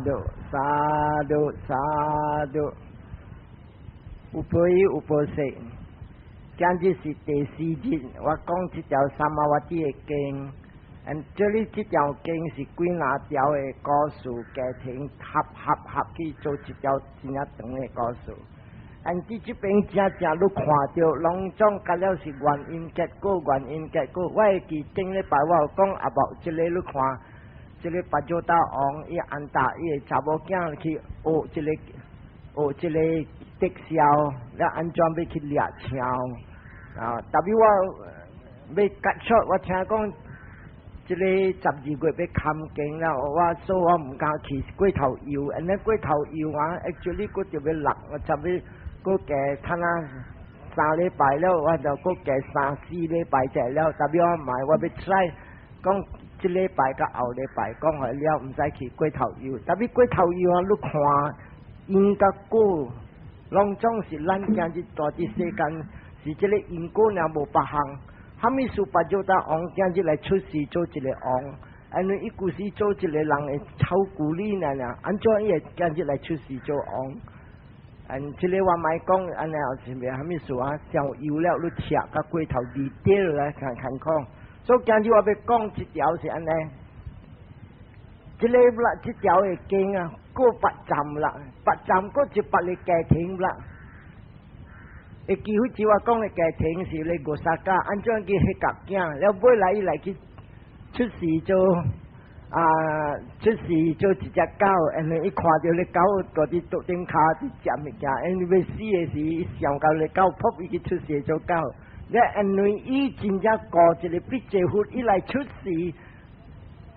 Sadhu sadhu sadhu。有報有報說，今日是第四日，我講這條三摩瓦蒂的經。嗯，這裡這條經是幾若條的故事家庭合合合去做一條真正長的故事。嗯，佇這邊正正你看著，攏總甲了是原因結果，原因結果。我會記頂禮拜我有講阿伯，這個你看，這個巴祖達王伊安達伊的查某囝去學這個學這個直銷，了按怎欲去掠槍啊？特別我欲結束，我聽講這個12月欲勘經了，我所以我毋敢去過頭遊，按呢過頭遊啊，actually 閣就欲落，差不多閣加趁啊3禮拜了，我就閣加三四禮拜才了。特別我買我欲 try 講這禮拜佮後禮拜講好了，毋使去過頭遊。特別過頭遊啊，你看因佮果，攏總是咱今日蹛佇世間是這個因果爾無別項。啥物事巴祖達王今日來出世做一個王，因為伊舊時做一個人會臭骨力爾爾，按怎伊會今日來出世做王？嗯，這個我莫講，按呢是咩？啥物事啊？上油了，你拆甲過頭離掉來看看看。所以今日我欲講這條是按呢，這個啦，這條的經啊，過八站啦，八站過一百個家庭啦。會記彼次我講的家庭是咧五三家，按怎去彼甲囝，了尾來伊來去出世做啊，出世做一隻狗，因為伊看著咧狗蹛佇桌頂跤佇食物件，因為欲死的時，伊想到咧狗，噗伊去出世做狗。了因為伊真正顧一個筆濟佛，伊來出世，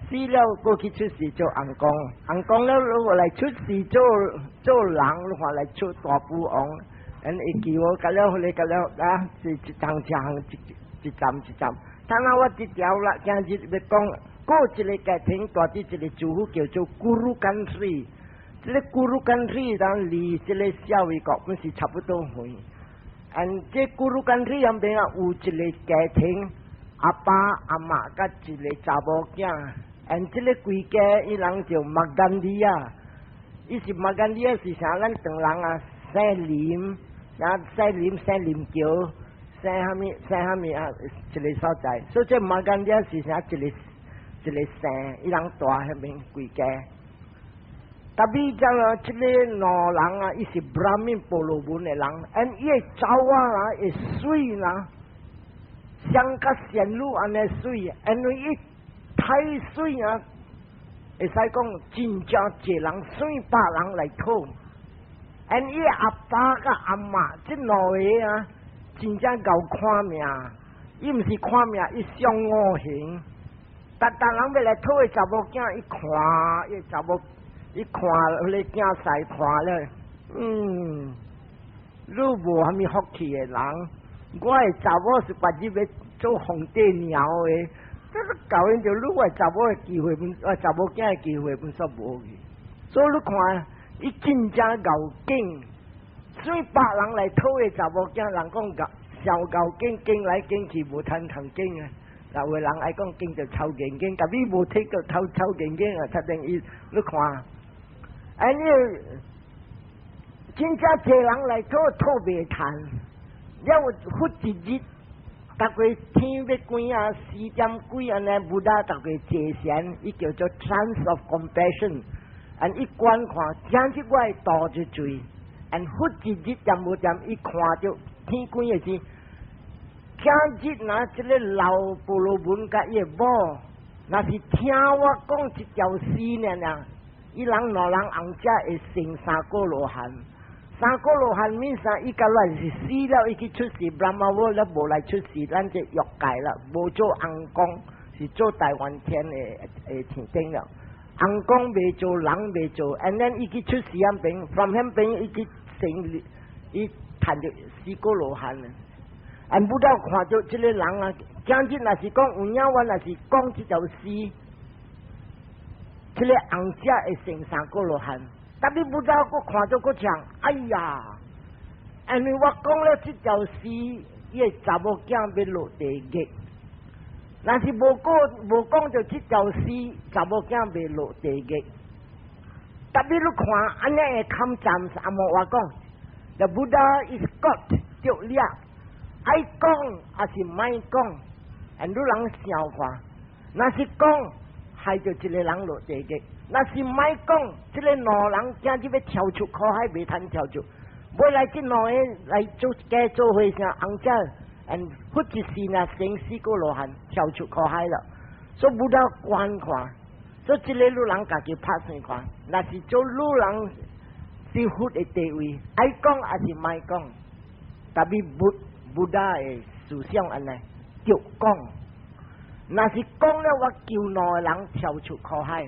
死了閣去出世做尪公，尪公了如果來出世做做人，你看來出大富翁。因會記我，甲了，彼個甲了啊，是一項一項，一一站一站。等下我這條啦，今日欲講，過一個家庭，蹛佇一個祖父叫做 Kuru country。這個 Kuru country 當離這個舍衛國本是差不多遠。嗯，這 Kuru country 入邊啊，有一個家庭，阿爸阿媽佮一個查某囝。嗯，這個規家伊人叫麥甘利亞，伊是麥甘利亞是啥？咱唐人啊，姓林。啊，姓林姓林橋，姓啥物姓啥物啊？一個所在，所以這馬干了是啥？一個一個姓，伊人蹛彼邊規家。特別講啊，這個兩人啊，伊是 Brahmin 婆羅門的人，and 伊的查某啊會媠啦，像佮仙女按呢媠，因為伊太媠啊，會使講真正濟人算百人來討。and 伊阿爸佮阿媽這兩個啊，真正𠢕看命，伊毋是看命，伊相五行。逐逐人欲來討的查某囝，伊看，伊查某，伊看彼个囝婿看了，嗯，你無啥物福氣的人，我的查某是別日欲做皇帝娘的，這個搞因就你我查某的機會，我查某囝的機會本煞無去。所以你看，伊真正𠢕揀，所以百人來討的查某囝，人講𠢕上𠢕揀，揀來揀去無通通揀啊！有的人愛講揀著臭眼睛，但伊無睇到臭臭眼睛啊！確定伊你看，哎你真正濟人來討討袂趁，了佛一日，逐個天欲關啊，四點幾按呢，Buddha 逐個坐禪，伊叫做 trance of compassion。and 伊觀看，今日我會墮入罪，and 佛一日恬無恬，伊看著天光的時，今日若這個老婆羅門佮伊的某，若是聽我講這條詩爾爾，伊人兩人後者會成三果羅漢。三果羅漢免啥？伊甲來是死了，伊去出世，Brahma world 了無來出世，咱這欲界啦，無做尪公，是做大梵天的的天頂了。尪公袂做，人袂做，and then 伊去出世彼邊，from 彼邊伊去成，伊趁著四果羅漢啊。and Buddha 看著這個人啊，今日若是講有影，我若是講這條詩，這個紅者會成三果羅漢。特別 Buddha 閣看著閣唱，哎呀，因為我講了這條詩，伊的查某囝欲落地獄。若是無講無講著這條詩，查某囝袂落地獄。特別你看按呢會堪站阿摩話講，The Buddha is God 著了，愛講抑是莫講，and 汝人想看，若是講，害著一個人落地獄；若是莫講，這个兩人今日欲跳出苦海，袂通跳出。尾來這兩个來做加做和尚，紅者，and 佛一世呢成四果羅漢跳出苦海了。所以 Buddha 觀看，所以這个汝人家己拍算看，若是做汝人是佛的地位，愛講抑是莫講？特別 Buddha 的思想按呢，著講。若是講了，我救兩个人跳出苦海；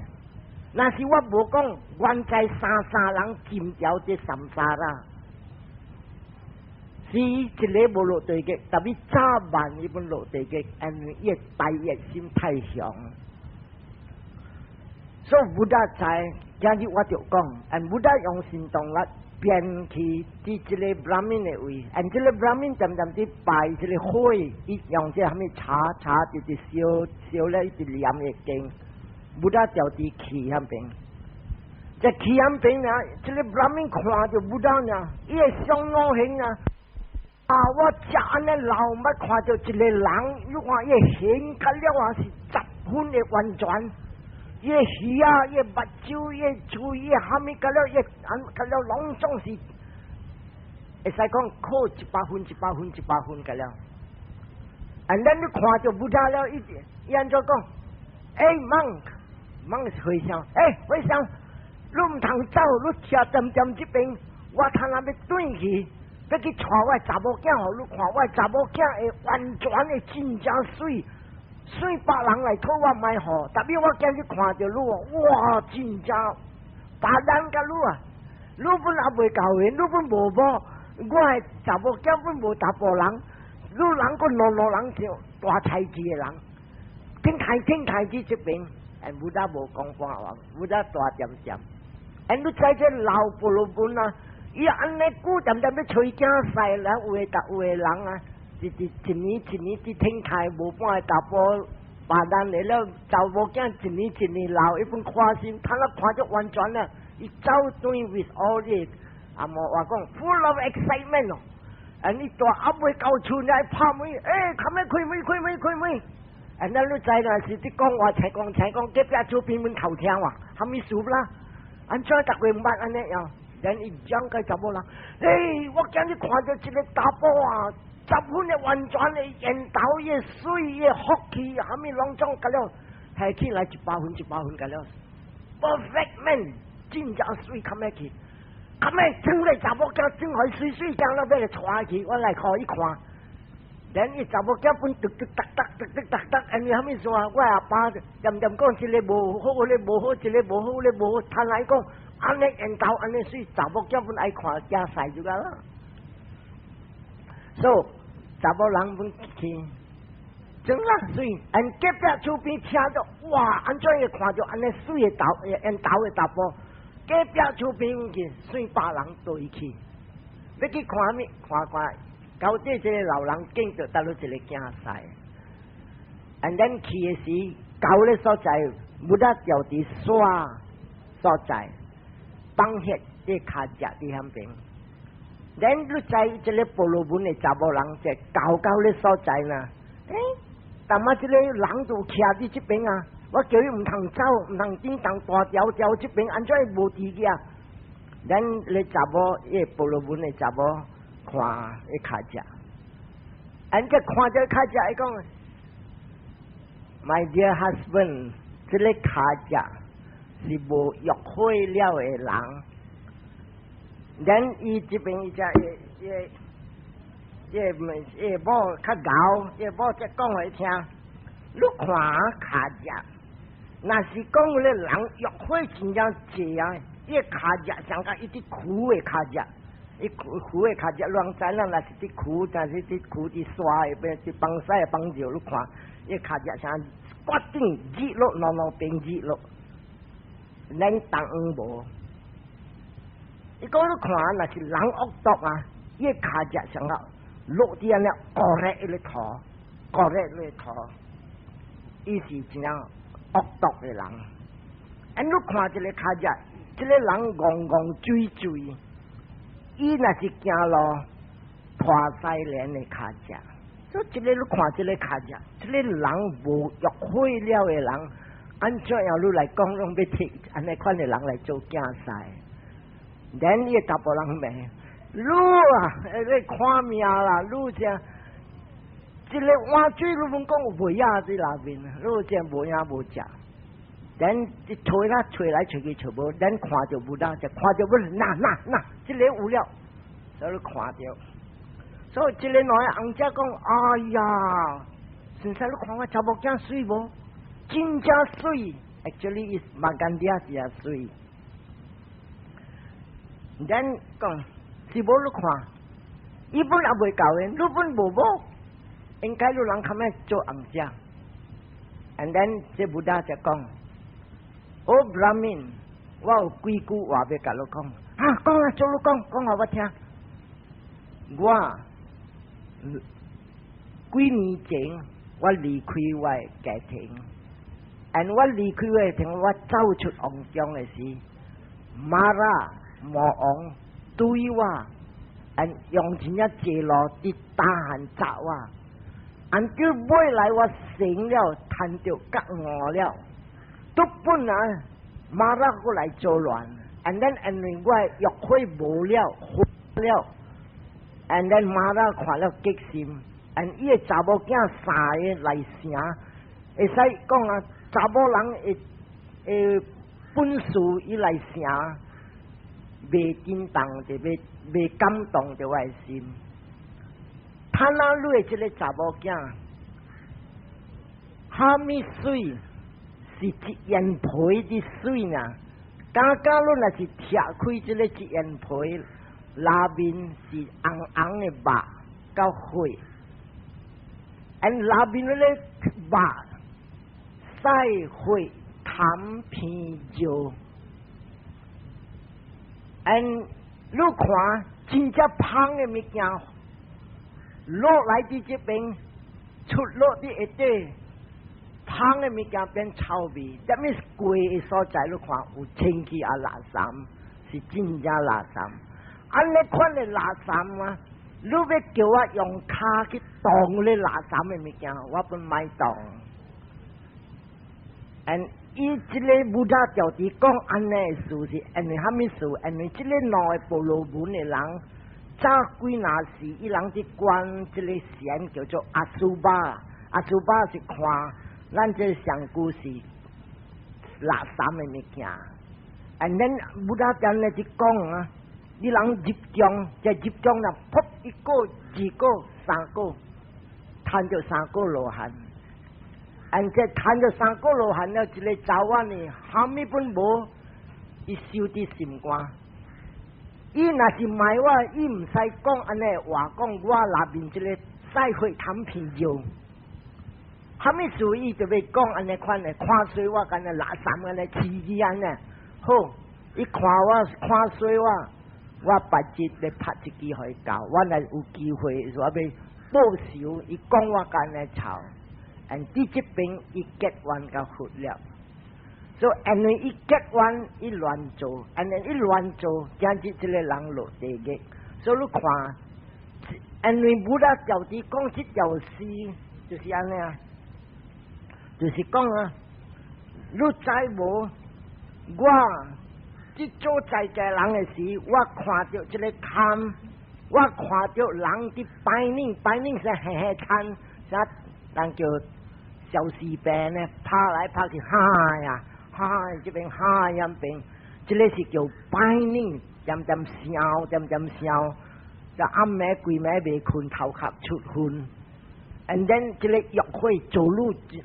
若是我無講，原在三三人浸掉這 samsara。是一个無落地獄，特別早晚伊本落地獄，因為伊的大業心太強。所以 Buddha 知，今日我著講，and Buddha 用神通力變去佇這个 Brahmin 的位，and 這个 Brahmin 恬恬佇拜這个火，伊用這啥物茶茶直直燒燒了，一直念的經，Buddha 就佇去彼邊。這去彼邊呢，這个 Brahmin 看著 Buddha 呢，伊的相貌形啊！啊！我遮按呢老毋捌看著一个人，你看伊形較了啊，是十分的完全。伊的耳啊，伊的目睭，伊的喙，伊的蝦米，較了伊按較了攏總是會使講考100分、100分、100分較了。And then 你看著 Buddha 了，伊伊按怎講？欸，monk，monk 是和尚，欸，和尚，你毋通走，你徛恬恬這邊，我通仔欲轉去。欲去帶我查某囝予你看，我查某囝會完全的真正媠，媠別人來討我莫予，特別我今日看著你，哇，真正別人佮你啊，你本猶未結婚，你本無某，我的查某囝本無查埔人，你人閣兩兩人像大才智的人，頂台頂台子這邊，哎，Buddha 無講半話，Buddha 大恬恬，哎，你知這老婆羅門啊？伊按呢久恬恬欲揣囝婿，來有的有的人啊，一直一年一年佇天台無半个查埔，別人來了查某囝一年一年老，伊本看心，他那看足完全了，伊走轉 with all 這阿摩話講 full of excitement 哦，啊你大猶未到厝來拍門，欸，較欲開門開門開門，啊那你知啦，是佇講話才講才講，隔壁厝邊門頭聽話，啥物事啦？按怎逐个毋捌按呢樣？然伊講個查某人，欸，我今日看著一个查埔啊，十分的完全的緣投，伊的媠，伊的福氣，啥物攏總甲了，提起來100分100分甲了，perfect man，真正媠，較欲去，較欲轉來查某囝轉來媠媠囝了，欲來帶去，我來予伊看。然伊查某囝本直直達達，直直達達，因為啥物事啊？我阿爸恬恬講，這个無好，彼个無好，這个無好，彼个無好，他來講。按呢緣投，按呢媠，查某囝本愛看囝婿就個啦。所以查某人本去，真啦媠，按隔壁厝邊聽著，哇！按怎會看著按呢媠的頭，緣投的查埔，隔壁厝邊去，算百人對去，欲去看啥物？看看，到底這个老人見著佗落一个囝婿。And then 去的時，到咧所在，Buddha 著佇山所在。放血佇跤跡佇彼邊，咱你知這个婆羅門的查某人，就到到咧所在呢？欸，但嘛這个人就徛佇這邊啊！我叫伊毋通走，毋通叮當大條條這邊，按怎會無佇個啊？咱咧查某，伊個婆羅門的查某看彼跤跡，按這看這跤跡，伊講：My dear husband，這个跤跡是無欲火了的人，咱伊這邊伊只伊伊伊某較𠢕，伊某則講予伊聽，你看跤跡，若是講咧人欲火真正濟啊，伊跤跡像甲伊佇苦的跤跡，伊苦苦的跤跡，人知影若是佇苦，但是佇苦佇沙的邊，佇崩屎的崩尿，你看伊跤跡像決定熱落，兩兩邊熱落。咱當無，伊講你看，若是人惡毒啊，伊跤跡上啊落佇按呢，孤咧一个塗，孤咧一個塗，伊是真正惡毒的人。按你看這个跤跡，這個人戇戇水水，伊若是行路拖西蓮的跤跡，所以這個你看這個跤跡，這個人無欲火了的人，按怎樣你來講，攏欲提按呢款的人來做囝婿。連伊的查埔人罵，你啊，你看命啦，你這這個碗水你攏講有袂影佇內面，你這無影無食。咱一揣啦，揣來揣去揣無，咱看著 Buddha，就看著 Buddha，那那那，這個有了，所以你看著。所以這個兩个翁仔講，哎呀，先生你看我查某囝媠無？真正媠，actually is Magandiya 真媠。咱講是無你看，伊本也未夠的，你本無某，應該你人較咩做翁仔。And then 這 Buddha 就講。O Brahmin，我有幾句話欲共你講。啊，講啊，做你講，講予我聽。我幾年前我離開我的家庭，and 我離開我的家庭，我走出王宮的時，Mara 魔王對我，and 用真正濟路佇打漢砸我，and 到尾來我成了，趁著覺悟了。都本來 Mara 過來作亂，and then 因為我欲火無了，火了，and then Mara 看了激心，and 伊的查某囝三个來城，會使講啊，查某人的的本事伊來城，袂震動著，袂袂感動著我的心。他那你的這个查某囝，蝦米媠？是一煙皮的媠呢？剛剛你若是拆開這个一煙皮，內面是紅紅的肉佮血，and 內面那個肉、屎血、痰皮肉，and 你看真正芳的物件落來佇這邊出落佇下底。芳的物件變臭味，that means 過的所在你看有清氣啊垃圾，是真正垃圾。按呢款的垃圾啊，你欲叫我用跤去動咧垃圾的物件，我本莫動。and 伊這个 Buddha 就佇講按呢的事是因為蝦米事？因為這个兩个婆羅門的人，早幾若時伊人佇觀這个禪叫做 asubha，asubha 是看咱這个上古是垃圾的物件。and then Buddha 踮咧佇講啊，你人入宮，這入宮啦，噗一個、二個、三個，趁著三個羅漢。and 這趁著三個羅漢了，一个查某呢，蝦米本無，伊收佇心肝。伊若是罵我，伊毋使講按呢話，講我內面這个屎血痰皮肉。蝦米事伊就欲講按呢款的，看衰我敢若垃圾按呢黐去按呢。好，伊看我看衰我，我別日欲拍一支予伊教，我若有機會，我欲報仇。伊講我敢若臭，and 佇這邊伊結緣共佛了。所以因為伊結緣，伊亂做，因為伊亂做，今日這個人落地獄。所以你看，因為 Buddha 就佇講這條詩，就是按呢啊，就是講啊，你知無？我這做在家人的時，我看著這个貪，我看著人佇 pining，pining 是嘿嘿慘，啥人叫消失病呢？拍來拍去，哈呀，哈這邊哈呀邊，這个是叫 pining，點點燒，點點燒，就暗暝規暝袂睏，頭殼出汗，and then 這个欲火做愈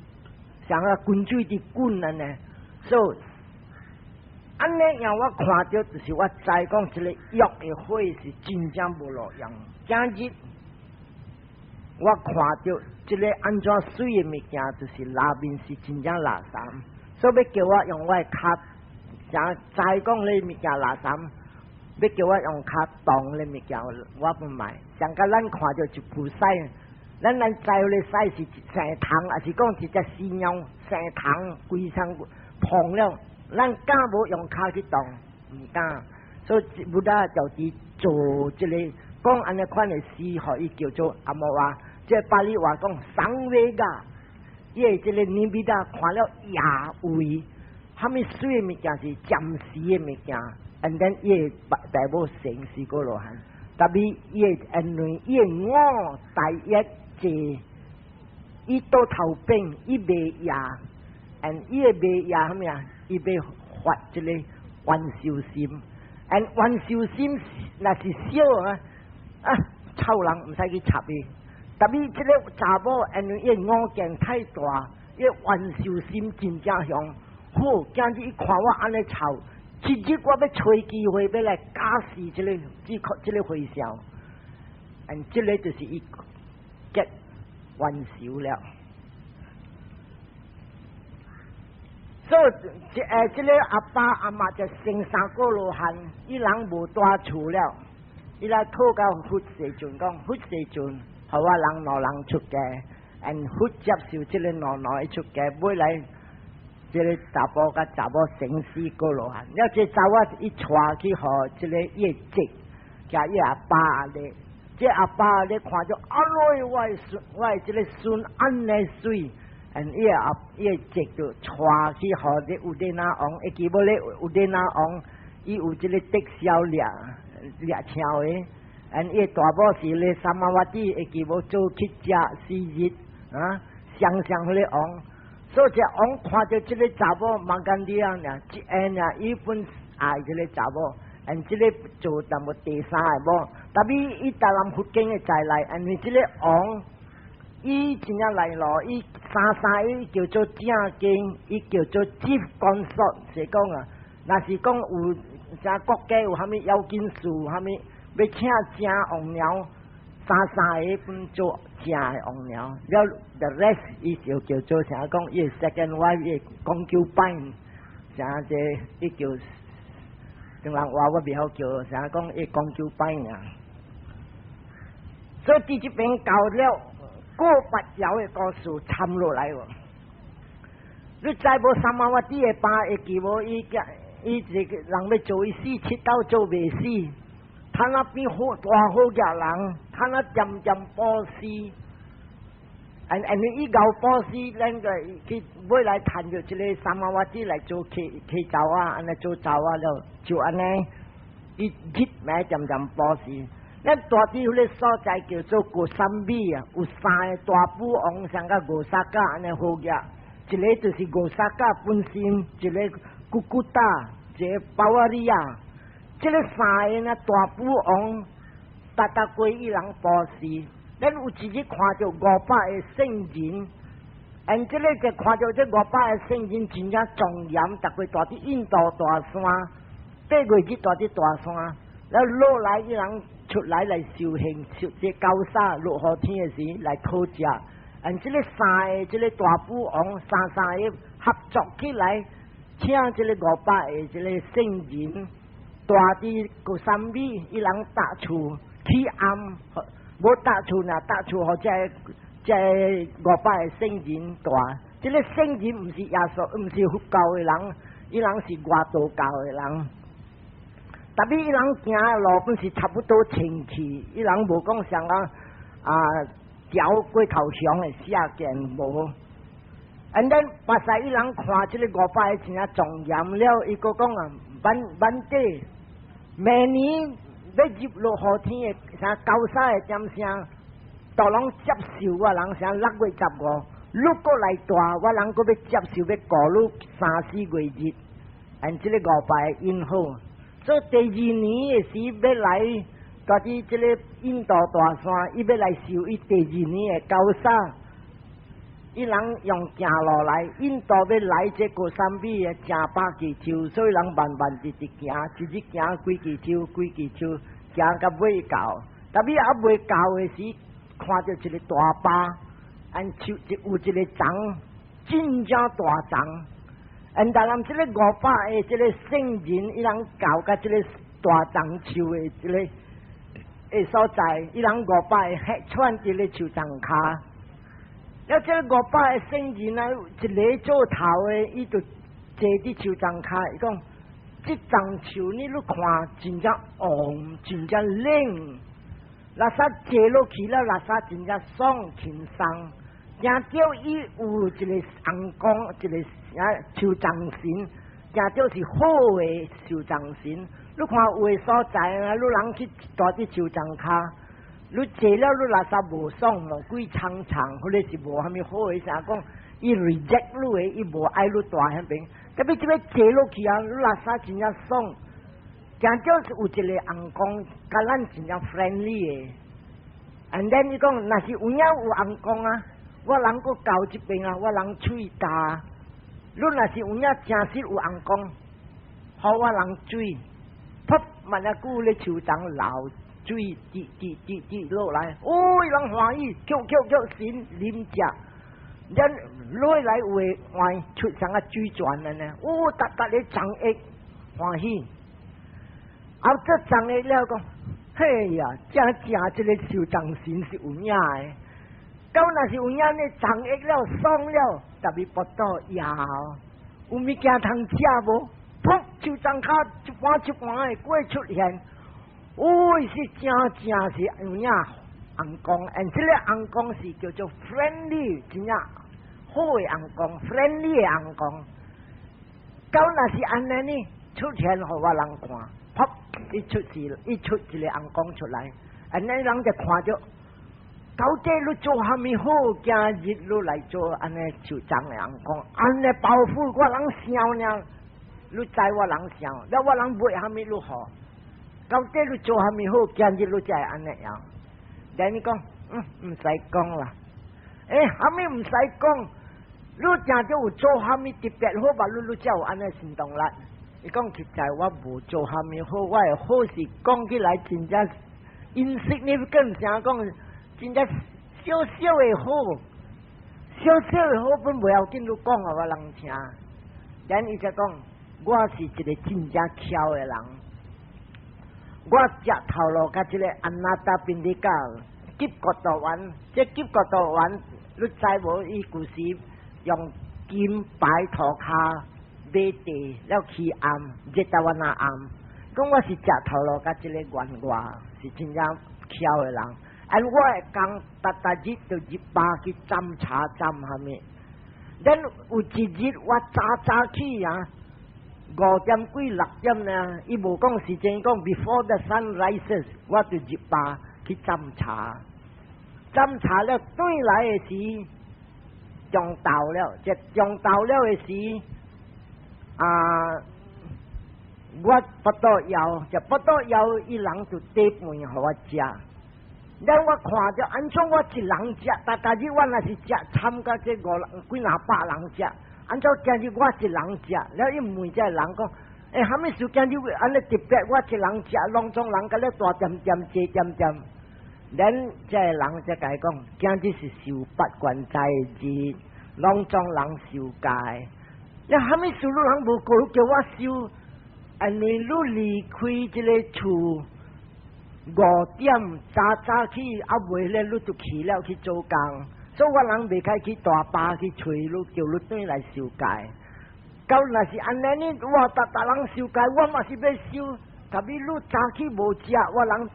像啊滾水佇滾按呢，所以按呢樣我看著就是我知講這个欲的火是真正無路用。今日我看著這个按怎媠的物件，就是內面是真正垃圾，所以欲叫我用我的跤，想知講咧物件垃圾，欲叫我用跤動咧物件，我不買。像甲咱看著一盤屎，咱知咧屎是一生蟲，抑是講一隻死貓生蟲，規身膨了，咱敢無用跤去動？毋敢。所以 Buddha 就佇做這個講按呢款的詩，予伊叫做按怎話，這巴利話講 saṃvega，伊的這個 nimitta 看了也為，蝦米媠的物件是暫時的物件，and then 伊的大某成四果羅漢，特別伊的因為伊的五大業濟，伊倒頭變，伊袂厭，and 伊的袂厭蝦米啊？伊欲發這個願受心，and 願受心若是小啊，啊臭人毋使去插伊。特別這個查某，因為伊五見太大，伊願受心真正強。好，今日伊看我按呢臭，一日我欲揣機會欲來咬死這個這個這個和尚，and 這個就是伊結冤仇了。所以，這個阿爸阿媽就成三果羅漢，伊人無蹛厝了，伊來討共佛世尊講，佛世尊，予我人兩人出家，and 佛接受這個兩兩出家，尾來這個查埔佮查某成四果羅漢，了這查某伊帶去予這個伊的侄，佮伊阿爸咧，這阿爸咧看著，哎喲，我的孫，我的這個孫按呢媠。and 伊阿伊的侄就帶去予這烏典那王，會記無咧？烏典那王伊有這個竹簫掠掠唱的，and 伊大某是咧三馬瓦蒂，會記無做乞食四日啊，雙雙彼个王，所以這王看著這個查某馬干迪啊，爾，一下爾伊本愛這個查某，and 這個做淡薄第三个某，特別伊帶人佛經的在內，因為這個王。伊真正來咯，伊三三伊叫做正經，伊叫做 chief consort，是講啊，若是講有啥國家有啥物要緊事，啥物欲請正王娘，三三个分做正的王娘，了 the rest 伊就叫做啥講，伊 second wife 伊 concubine，啥這伊叫，中人話我袂曉叫，啥講伊 concubine 啊。所以佇這邊到了。過百條的故事參落來喎，你知無三馬瓦底的爸會記無？伊伊一個人欲做伊死七斗做袂死，他那變好大好額人，他那漸漸布施，and 伊𠢕布施，咱個去尾來趁著這個三馬瓦底來做契契查某，按呢做查某了，就按呢，伊日暝漸漸布施。咱蹛佇彼個所在叫做高三美啊，有三个大富王，像佮五沙迦按呢好額，一个就是五沙迦本身，一个古古達，一个巴瓦利亞，這个三个呢大富王，逐逐歸伊人布施。咱有一日看著五百个聖人，and 這个就看著這五百个聖人真正莊嚴，逐個蹛佇印度大山，八月日蹛佇大山，了落來伊人出來來修行，修這高沙落雨天的時來討食，and 這个三个這个大富王三三个合作起來，請這个五百个這个聖人，蹛佇高三美，伊人搭厝起庵，無搭厝若搭厝，予這這五百个聖人蹛。這个聖人毋是耶穌，毋是佛教的人，伊人是外道教的人。特別伊人行的路本是差不多清氣，伊人無講像啊啊條過頭強的下見無。and then 巴西伊人看這个五百个真正莊嚴了，伊閣講啊，萬萬底明年欲入落雨天的啥高沙的點聲，都攏接受我人啥6月15，你閣來蹛，我人閣欲接受欲顧你三四月日，and 這个五百個允好。所以第二年的時欲來，蹛佇這个印度大山，伊欲來受伊第二年的高沙，伊人用行路來，印度欲來這高山美的成百幾洲，所以人慢慢直直行，一日行幾支手，幾支手，行到尾到，特別猶未到的時，看著一個大壩，按樹一有一個欉，真正大欉。and 但人這個五百个這個聖人，伊人到佮這個大樟樹的這個的所在，伊人五百个彼跽佇咧樹叢跤。了，這個五百个聖人啊，一个做頭的，伊就坐佇樹叢跤，伊講：這叢樹呢，你看真正黃，真正冷。垃圾坐落去了，垃圾真正爽輕鬆。驚著伊有一個尪公，一個啥樹叢神，驚著是好的樹叢神。你看有的所在啊，你人去蹛佇樹叢跤，你坐了你垃圾無爽，無鬼蒼蒼，或者是無蝦米好的啥講，伊 reject 你的，伊無愛你蹛彼邊。特別這欲坐落去啊，你垃圾真正爽。驚著是有一個尪公，佮咱真正 friendly 的。And then 伊講，若是有影有尪公啊，我人閣到這邊啊，我人喙焦。你若是有影誠實有尪公，予我人水，噗，慢仔久咧樹叢流水，滴滴滴滴落來，哦，人歡喜，叫叫叫神啉食，咱落來有的換出啥個水泉了呢？哦，逐逐咧長益歡喜。啊，這長益了講，嘿呀，正正這個樹叢神是有影的。到若是有影呢，長益了爽了，特別腹肚枵，有物件通食無？噗，樹叢跤一盤一盤的粿出現，哦，是正正是有影尪公，and 這個尪公是叫做 friendly，真正好的尪公，friendly 的尪公。到若是按呢呢，出現予我人看，噗，一出是，一出一個尪公出來，按呢人就看著。到底你做蝦米好？今日你來做按呢樹叢的尪公，按呢包袱我人想呢，你知我人想，了我人買蝦米你予。到底你做蝦米好？今日你才會按呢樣。然你講，嗯，毋使講啦。欸，蝦米毋使講？你定著有做蝦米特別好吧？你才有按呢行動力。伊講實在我無做蝦米好，我的好是講起來真正 insignificant，啥講？真正小小的好，小小的好本袂要緊，你講予我人聽。然伊才講，我是一個真正巧的人。我食頭路佮這個阿那達賓迪加急國度丸，這急國度丸，你知無？伊舊時用金牌塗跤買地了起庵，熱台灣那庵。講我是食頭路佮這個員外，是真正巧的人。啊！我的工逐逐日就入壩去斟茶斟蝦米。咱有一日我早早起啊，5點幾6點呢，伊無講時間，講 before the sun rises，我就入壩去斟茶。斟茶了，轉來的時，中晝了，這中晝了的時，啊，我腹肚枵，這腹肚枵，伊人就端飯予我食。了我看著按怎我一人食，逐逐日我若是食參加這五人幾若百人食，按怎今日我一人食？了伊問這人講，欸，蝦米事今日按呢特別我一人食，攏總人共咧大點點濟點點。咱這个人才共伊講，今日是受八關齋的日，攏總人受戒。了蝦米事你人無叫叫我受？因為你離開這個厝。五點早早起，啊未咧，你就去了去做工，所以我人袂開去大壩去揣你，叫你轉來受戒。到若是按呢，我逐逐人受戒，我嘛是欲受。特別你早起無食，我人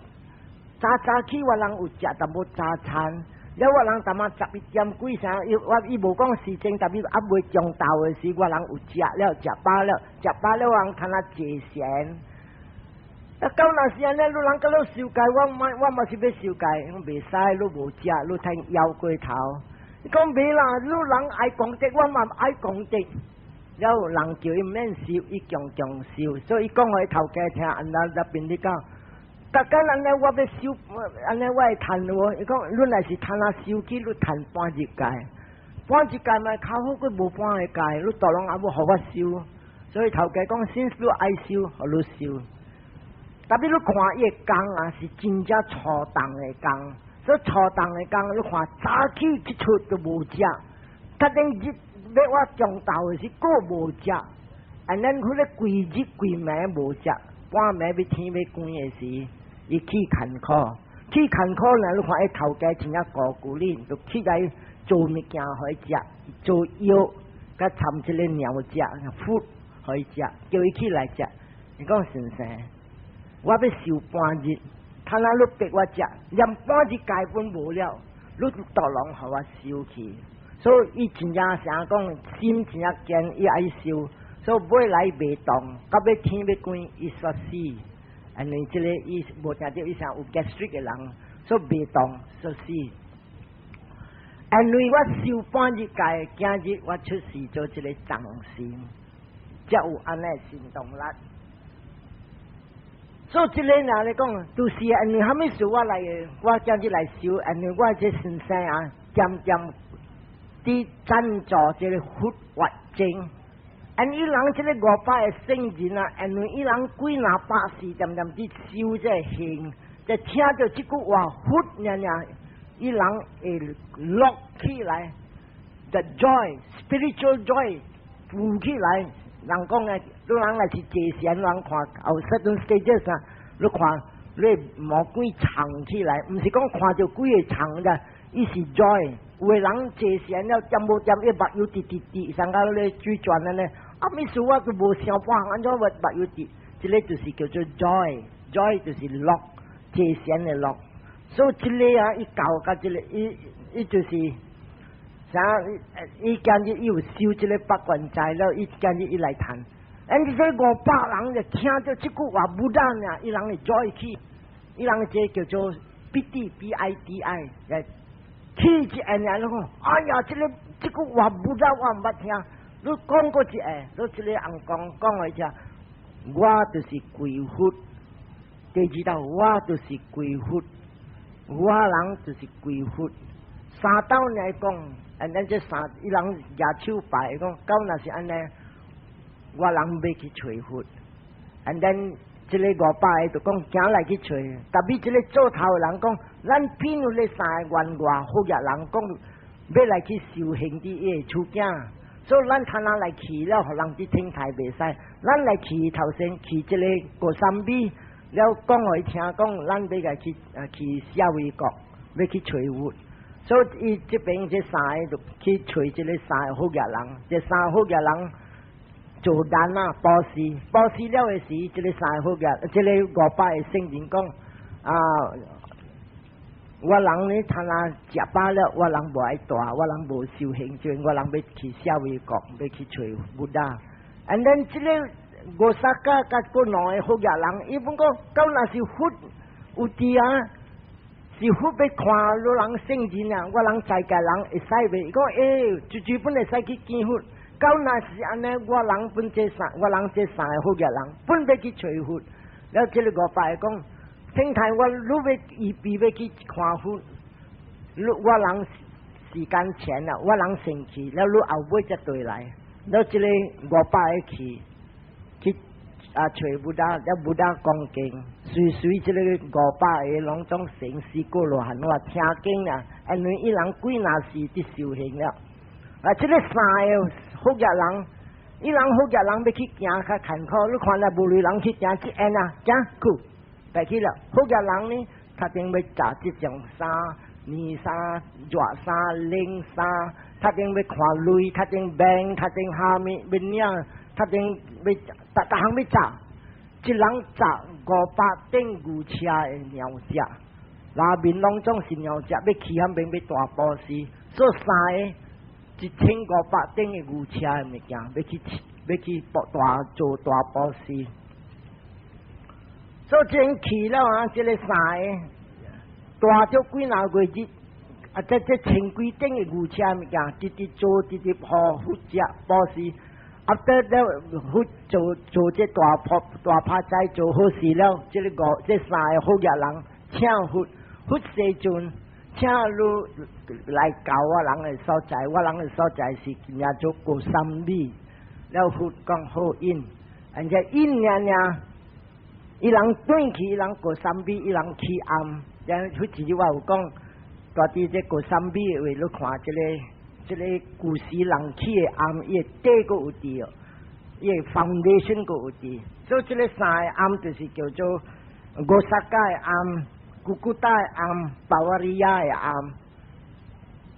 早早起我人有食淡薄早餐。了我人淡仔11點幾啥，伊我伊無講時間，特別猶未中晝的時，我人有食了，食飽了，食飽了，我人通啊坐禪。啊，到若是按呢，你人共你受戒，我嘛我嘛是欲受戒，講袂使，你無食，你通枵過頭。伊講袂啦，你人愛功德，我嘛愛功德。了人叫伊免受，伊強強受，所以伊講予伊頭家聽，按那入邊你講，逐工按呢我欲受，按呢我會趁無？伊講你若是趁啊受去，你趁半日界，半日界嘛較好過無半个界，你大攏猶欲予我受，所以頭家講，先你愛受，予你受。特別你看伊的工啊，是真正粗重的工，所以粗重的工，你看早起一出就無食，較頂日欲我中晝的時閣無食，按咱彼個規日規暝無食，半暝欲天欲光的時，伊去艱苦，去艱苦呢，你看伊頭家真正孤孤哩，就起來做物件予伊食，做藥，佮摻這个鳥食，fruit 予伊食，叫伊起來食。伊講先生，我欲修半日，他若你逼我食，連半日戒本無了，你倒攏予我修去。所以伊真正成講心真正堅，伊愛修，所以尾來袂動，到尾天欲關，伊煞死。因為這个伊無聽著伊啥有 gastric 的人，所以袂動煞死。因為我修半日戒，今日我出世做這个藏神，才有按呢行動力。所以這个人來講，就是因為啥物事我來，我今日來修，因為我這先生啊，漸漸佇贊助這个佛法經。因伊人這个500個聖人啊，因為伊人幾若百世漸漸佇修這个行，就聽著這句話佛爾爾，伊人會樂起來，the joy spiritual joy 浮起來。人講的，你人若是坐禪，人看有 certain stages 啊，你看你毛管藏起來，毋是講看著鬼會藏的，伊是 joy。有的人坐禪了，掂無掂，伊目又直直直，上個咧水轉按呢，啊，物事我都無想半項，按怎目目又直？這个就是叫做 joy，joy 就是樂，坐禪的樂。所以這个啊，伊教甲這个，伊伊就是。啥？伊今日伊有修這个八關齋了，伊今日伊來談。因這500人就聽著這句話，Buddha 呢，伊人會 joy 起，伊人這叫做 piti P I T I，來起一按爾攏講，哎呀，這个這句話 Buddha 我毋捌聽，你講過一下，你這个翁公講予伊聽，我就是歸佛。第二道，我就是歸佛，我人就是歸佛。三道來講，按咱這三，伊人舉手拜講，到若是按呢，我人欲去揣佛。And then 這个500個就講行來去揣，特別這个做頭的人講，咱邊有咧三个員外好額人講，欲來去修行佇伊的厝囝，所以咱趁仔來去了，予人佇天台袂使，咱來去頭先去這个高山美，了講予伊聽講，咱欲來去啊去舍衛國，欲去揣佛。所以伊這邊這三个就去揣這个三個好額人，這三個好額人做單啊，布施，布施了的時，這个三個好額，這个500個聖人講啊，我人呢，趁仔食飽了，我人無愛大，我人無修行，就我人欲去舍衛國，欲去揣 Buddha。And then 這个五薩迦佮閣兩个好額人，伊本講，到若是佛有佇啊。是佛欲看汝人聖人啊，我人在家人會使袂？伊講欸，絕對本會使去見佛。到若是按呢，我人本這三，我人這三个好額人，本欲去揣佛。了，這个500個講，天台我汝欲預備欲去看佛，汝我人時間前啦，我人先去，了汝後尾才綴來。了，這个500個去去啊，揣 Buddha，了 Buddha 講經，隨隨這个500個攏總成四果羅漢，我聽經啊，因為伊人幾若世佇修行了。啊，這个三个好額人，伊人好額人欲去行較艱苦，你看啦，無類人去行一下啊，行去，白去了。好額人呢，較定欲紮這種衫、棉衫、熱衫、冷衫，較定欲看鐳，較定病，較定蝦米欲領，較定欲逐逐項欲紮，一人紮500頂牛車的糧食，內面攏總是糧食，欲去遐邊欲大布施，所以三个1500頂的牛車的物件，欲去欲去大做大布施。所以這去了啊，這个三个大咗幾若個日，啊，這這千幾頂的牛車物件，直直做，直直予佛食布施。啊，得了佛做做這大破大拍仔做好事了，這个五這三个好額人請佛，佛世尊，請你來到我人的所在，我人的所在是名做高山美。了佛講好應，而且應爾爾，伊人轉去，伊人高山美，伊人起庵。然後佢自己我有講，蹛佇這高山美的話，你看這个這个舊時人起的庵，伊的底閣有佇哦，伊的 foundation 閣有佇。所以這个三个庵就是叫做五薩迦的庵、古古達的庵、巴瓦利亞的庵。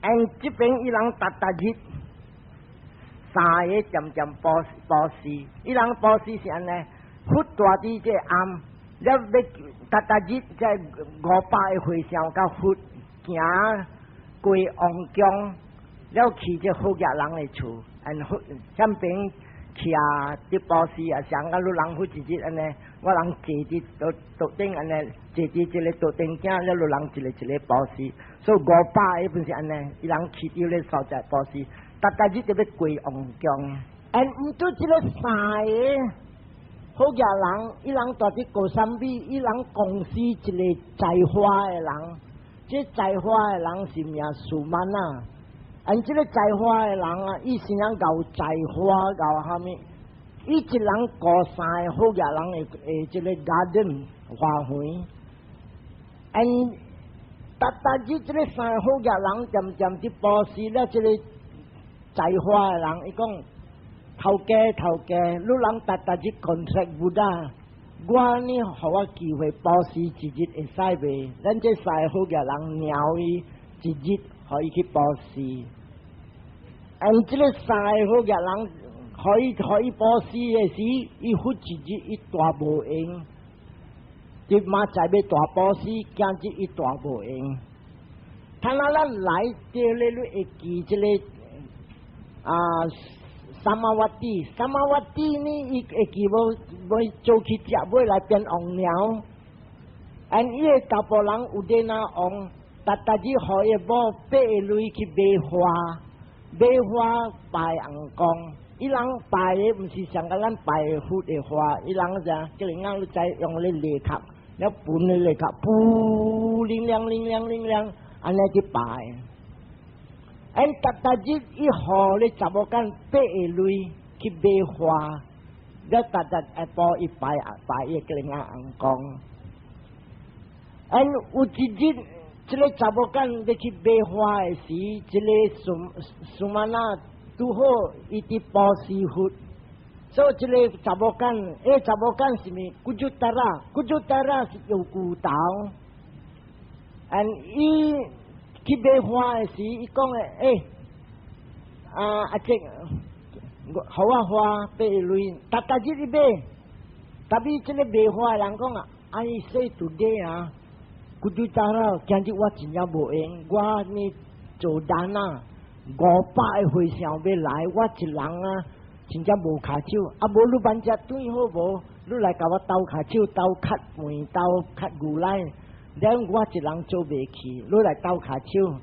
and 這邊伊人逐逐日三个漸漸布布施，伊人布施是按呢，佛蹛佇這暗，了欲逐逐日這500個和尚佮佛行過王宮，了去這好額人的厝，and 佛向邊徛佇布施啊，像甲汝人好一日按呢，我人坐佇桌桌頂按呢，坐佇這个桌頂行，了汝人一个一個布施，所以500個本是按呢，伊人去佇咧所在布施，逐逐日就欲過王宮，and 毋對這个三个好額人，伊人蹛佇高山比，伊人公司一个栽花的人，這栽花的人是名 Sumana。And 這个栽花的人啊，伊是樣𠢕栽花𠢕蝦米？伊一人顧三个好額人的這个 garden 花園。And 逐逐日這个三个好額人漸漸佇布施了，這个栽花的人，伊講：頭家頭家，汝人逐逐日 contract Buddha，我呢予我機會布施一日會使袂？咱這三个好額人鳥伊一日，予伊去布施。And 這个三个好額人，予伊布施的時，伊忽一日伊大無閒，佇明仔欲大布施，今日伊大無閒。他若咱來著咧，你會記這个啊？Samavati，Samavati 呢？伊會記無欲做去食，欲來變王鳥。And 伊个查埔人 Udena 王，逐逐日予伊某八個鐳去買花，買花拜尪公。伊人拜的毋是像佮咱拜佛的花，伊人啥？叫人講你知用咧螺殼，了盤咧螺殼，噗，靈亮靈亮靈亮，按呢去拜。And 逐逐日伊予咧查某囝八個鐳去買花，了逐日下晡伊拜拜伊個囝尪公。And 有一日，這个查某囝欲去買花的時，這个 Sumana 拄好伊佇布施佛，所以這个查某囝，欸，查某囝是物？Khujjuttara，Khujjuttara 是藥龜頭。And 伊去買花的時，伊講的，欸，啊阿叔，予我花八鐳，逐逐日伊買，tapi 這个賣花的人講啊，I say today 啊，Khujjuttara，今日我真正無閒，我呢做 dana，500個和尚欲來，我一人啊，真正無跤手，啊無你慢隻轉好無？你來共我鬥跤手，鬥較飯，鬥較牛奶，咱我一人做袂去，你來鬥跤手。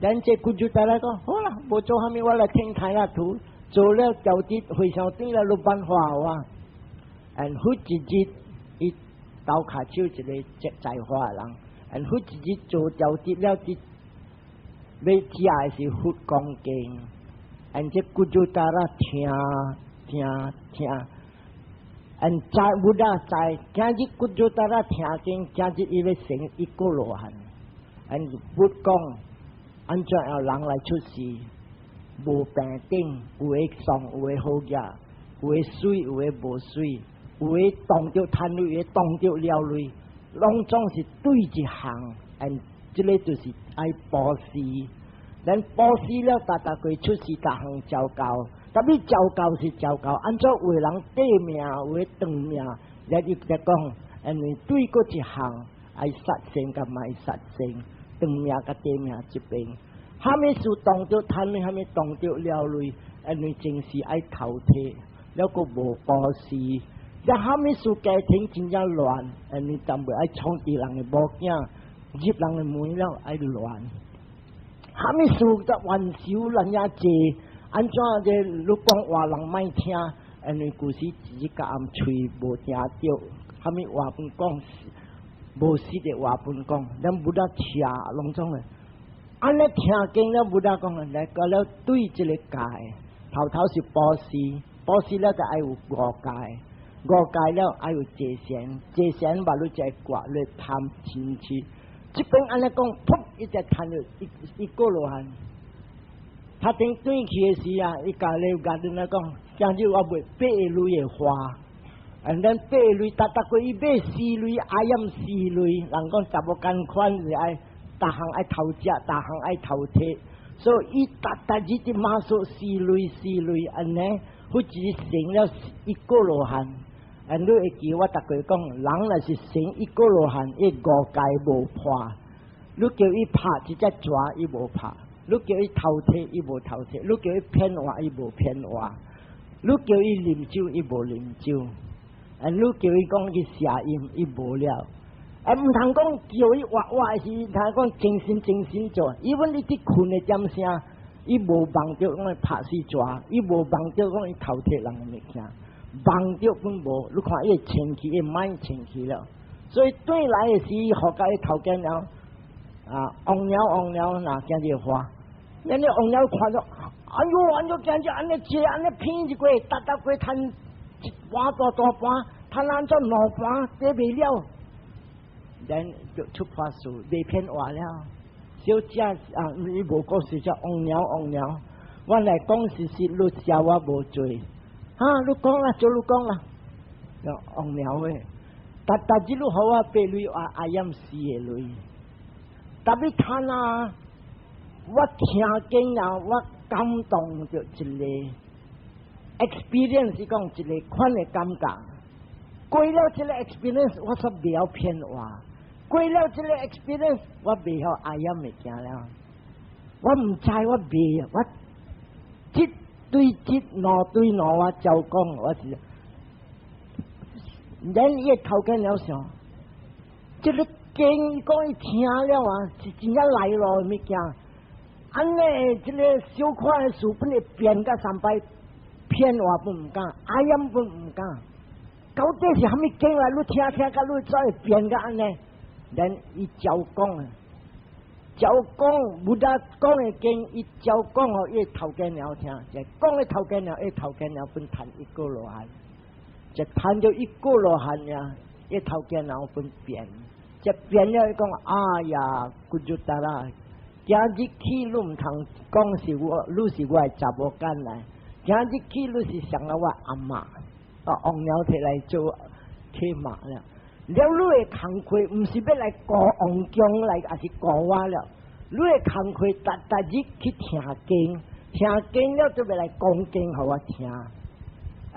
咱這 Khujjuttara 講，好啦，無做蝦米，我來聽台下圖，做了調節和尚轉來，你辦花我。And 忽一日，伊鬥跤手一个栽花的人，and 忽一日做調節了，佇欲食的是佛講經，and 這 Khujjuttara 聽聽聽，and 知 Buddha 知，今日 Khujjuttara 聽經，今日伊欲成一個羅漢，and 佛講，按怎樣人來出世？無平等，有的喪，有的好額，有的媠，有的無媠，有的動著貪欲，有的動著了類，攏總是對一項，and 這个就是愛布施。咱布施了，逐逐過出世，逐項照教。Tapi 照教是照教，按怎有的人短命，有的長命，咱伊來講，因為對過一項愛殺生佮莫殺生，長命佮短命這邊，蝦米事動著貪欲，蝦米動著了類，因為前世愛偷提，了閣無布施，這蝦米事家庭真正亂，因為淡薄愛創治人的某囝，入人的門了愛亂。蝦米事得冤仇人也濟，按怎這你講話人莫聽，因為舊時一日甲暗喙無聽著，蝦米話本講無實的話本講，咱 Buddha 聽攏總的。按呢聽經了，Buddha 講來個了對這个戒，頭頭是布施，布施了就愛有五戒，五戒了愛有戒善，戒善話你就割你貪嗔痴。這邊按呢講，噗，一隻彈入一個羅漢。他頂轉去的時啊，伊共咧甲恁來講，今日我賣八鐳的花，and then 八鐳，逐逐過伊買四鐳，愛用四鐳，人講查某仝款是愛，逐項愛偷食，逐項愛偷提，所以伊逐逐日佇馬術四鐳四鐳，按呢，好似成了一個羅漢，啊，你會記我逐過講，人若是成一果羅漢，伊五戒無破。你叫伊拍一隻蛇，伊無拍；你叫伊偷提，伊無偷提；你叫伊騙話，伊無騙話；你叫伊啉酒，伊無啉酒。啊，你叫伊講去邪淫，伊無了。啊，毋通講叫伊活活是，通講精神精神做。伊阮你佇睏的點聲，伊無夢著講伊拍死蛇，伊無夢著講伊偷提人的物件，夢著本無。你看伊清氣，伊mind 清氣了。所以轉來的時，予共伊頭家娘啊，王鳥王鳥，若今日花，咱你王鳥看著，哎喲，按怎今日按呢坐，按呢偏一過，逐逐過趁一盤大大盤，趁按怎兩盤，綴袂了。咱就出發事，袂騙話了。小姐啊，你無講實只王鳥王鳥，我來講事實，你笑我無罪。哈，你講啦，就你講啦。王鳥的，逐逐日你予我八鐳，我愛厭四個鐳。特別看啊，我聽經啊，我感動著一個 experience，講一個款的感覺。過了這個 experience，我煞袂曉騙話。過了這個 experience，我袂曉愛厭物件了。我毋知我袂，我一對一，兩對兩，我照講，我是。咱伊個頭家了想，這個經講伊聽了啊，是真正來路的物件。按呢，這個小可的事本會變甲三擺，騙話本毋敢，愛厭本毋敢。到底是啥物經來？你聽聽，甲你怎會變甲按呢？咱伊照講，照講，Buddha 講的經，伊照講予伊頭家娘聽，就講的頭家娘，伊頭家娘本趁一果羅漢，就趁著一果羅漢呀，伊頭家娘本變，就變了伊講，哎呀，Khujjuttara，今日起你毋通講是我，你是我的查某囝來，今日起你是上了我阿嬤，啊，王鳥提來做契媽了。了，你的工課毋是欲來顧王宮來，抑是顧我了。你的工課，逐逐日去聽經，聽經了就欲來講經予我聽。啊，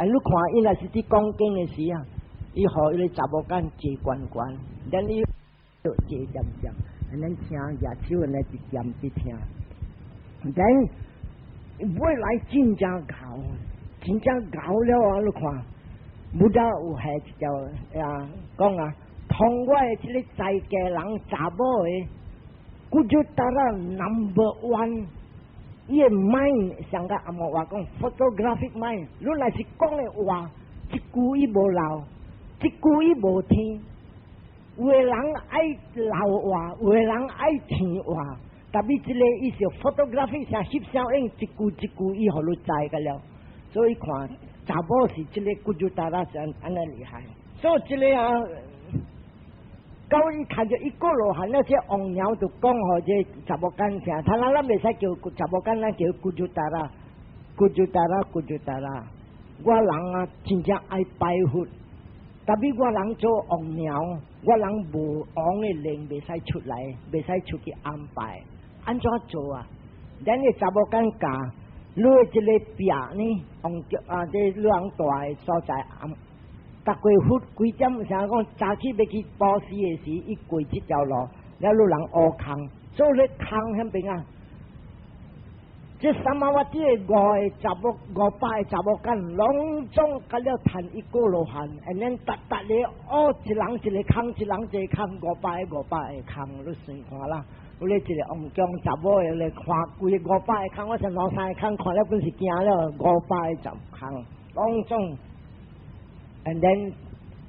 你看伊若是佇講經的時啊，伊予伊個查某囝坐懸懸，咱伊坐點點，按呢聽，舉手按呢一點佇聽。咱未來真正𠢕，真正𠢕了啊！你看。Buddha 有下一條啊，講啊，同我的這個在家人查某的，Khujjuttara number one，伊的 mind 上個阿莫話講 photographic mind，你若是講的話，一句伊無漏，一句伊無聽。有的人愛漏話，有的人愛聽話，特別這個伊是 photographic 像翕相影，一句一句伊予你知個了，所以看。查某是這個 Khujjuttara 是按呢厲害，所以這個啊，到伊看著一果羅漢，那這王鳥就講予這查某囝聽，他咱咱袂使叫查某囝，咱叫 Khujjuttara，Khujjuttara，Khujjuttara。我人啊，真正愛拜佛，特別我人做王鳥，我人無王的靈袂使出來，袂使出去安拜，按怎做啊？咱的查某囝教。你的這個壁呢，王啊，這你人蹛的所在，逐過佛幾點？啥講早起欲去布施的時，伊過這條路，了你人烏空，所以咧空彼邊啊。這三馬我這五個查某500個查某囝，攏總甲了趁一果羅漢，and then 逐逐個哦，一人一個空，一人一個空，500個500個空，你算看啦。有咧一個王宮查某的咧看規個五百個空，我想兩三個空看了本是驚了，五百個十空，攏總，and then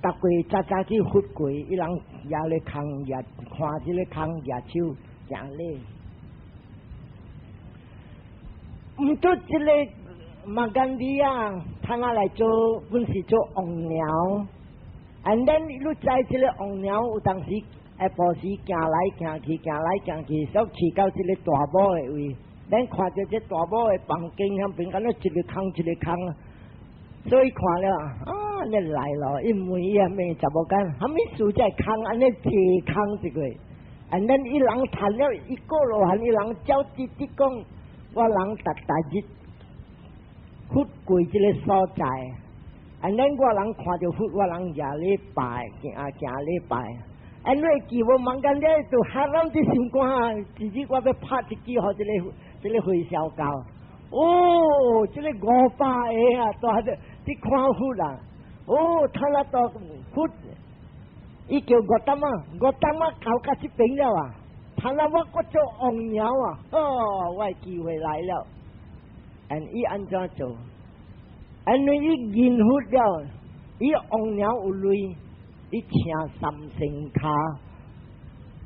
逐過早早去佛過，伊人也咧空，也看這個空，舉手行禮。毋拄這個 Magandiya，他來來做，本是做王鳥，and then 你知這個王鳥有當時。下晡時行來行去，行來行去，所去到這個大某的位，咱看著這大某的房間遐邊，敢若一個空一個空，所以看了啊，你來咯，伊問伊阿妹查某囝，啥物事才會空按呢濟空一個？and then 伊人趁了一果羅漢，伊人照直直講，我人逐逐日佛過這個所在。And then 我人看著佛，我人也咧拜，行行咧拜。And 你會記無？艋舺咧就哈人佇心肝，一日我欲拍一支予這个這个和尚教。哦，這个500個啊，蹛佇佇看佛啊。哦，他那到佛，伊叫 Gotama，Gotama 到到這邊了啊。他那我閣做王鳥啊！哦，我的機會來了。And 伊按怎做？因為伊認佛了，伊王鳥有淚，伊請三牲跤，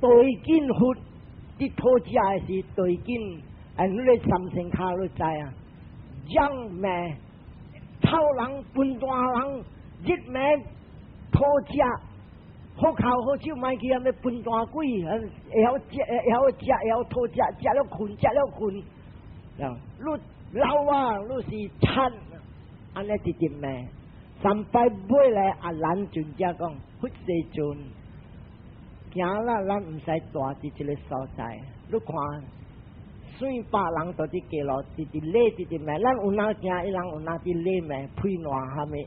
對見佛，佇討食的時對見，因為三牲跤你知啊？人罵臭人、笨蛋人，日暝討食，好口好手，莫去按呢笨蛋鬼，會曉食，會曉食，會曉討食，食了睏，食了睏，你老啊，你是賊。按呢直直罵，三擺尾來阿難尊者講：佛世尊，行啦，咱毋使蹛佇這个所在。你看，算百人都佇街路，直直禮，直直罵。咱有哪行，伊人有哪佇禮罵，屁爛蝦米？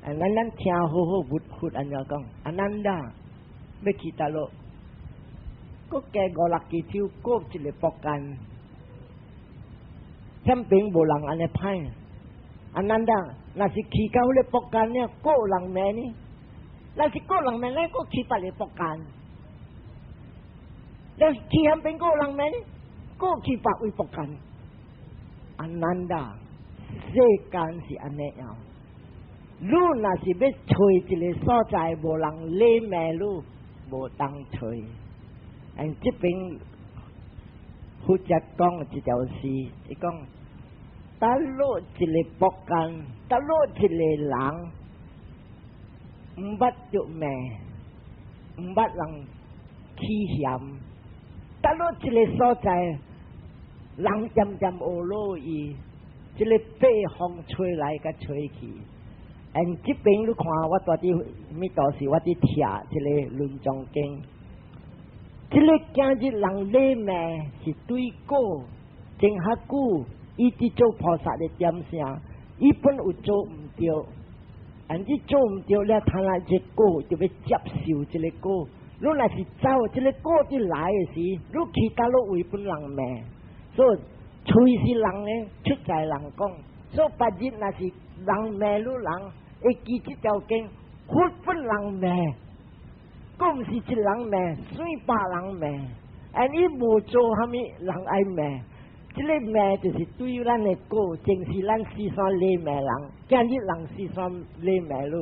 啊，咱聽好好，佛佛按怎講？阿難達，欲去佗落？閣加五六支手，閣一个木竿，前邊無人按呢歹。阿難達，若是去到彼个木竿了，閣有人罵呢？若是閣有人罵，咱閣去別个木竿。若是去遐邊閣有人罵呢？閣去別位木竿。阿難達，世間是按呢樣。你若是欲揣一个所在無人禮罵你，無當揣。And 這邊佛者講一條詩，伊講，佗落一个木竿，佗落一个人，毋捌著罵，毋捌人起嫌，佗落一个所在，人漸漸學落伊，這个八風吹來佮吹去。And 這邊你看，我蹛佇彌陀寺，我佇聽這个論藏經，這个今日人禮罵是對果，前較久。伊佇做菩薩的點聲，伊本有做毋著，按你做毋著了，他來這果就欲接受這个果。你若是走這个果佇來的時，你去佗落位分人罵，所以喙是人的，出在人講。所以別日若是人罵你人，會記這條經，佛分人罵，閣毋是一人罵，算百人罵。And 伊無做蝦米，人愛罵。這个罵就是對咱的果，正是咱四山禮罵人，今日人四山禮罵你，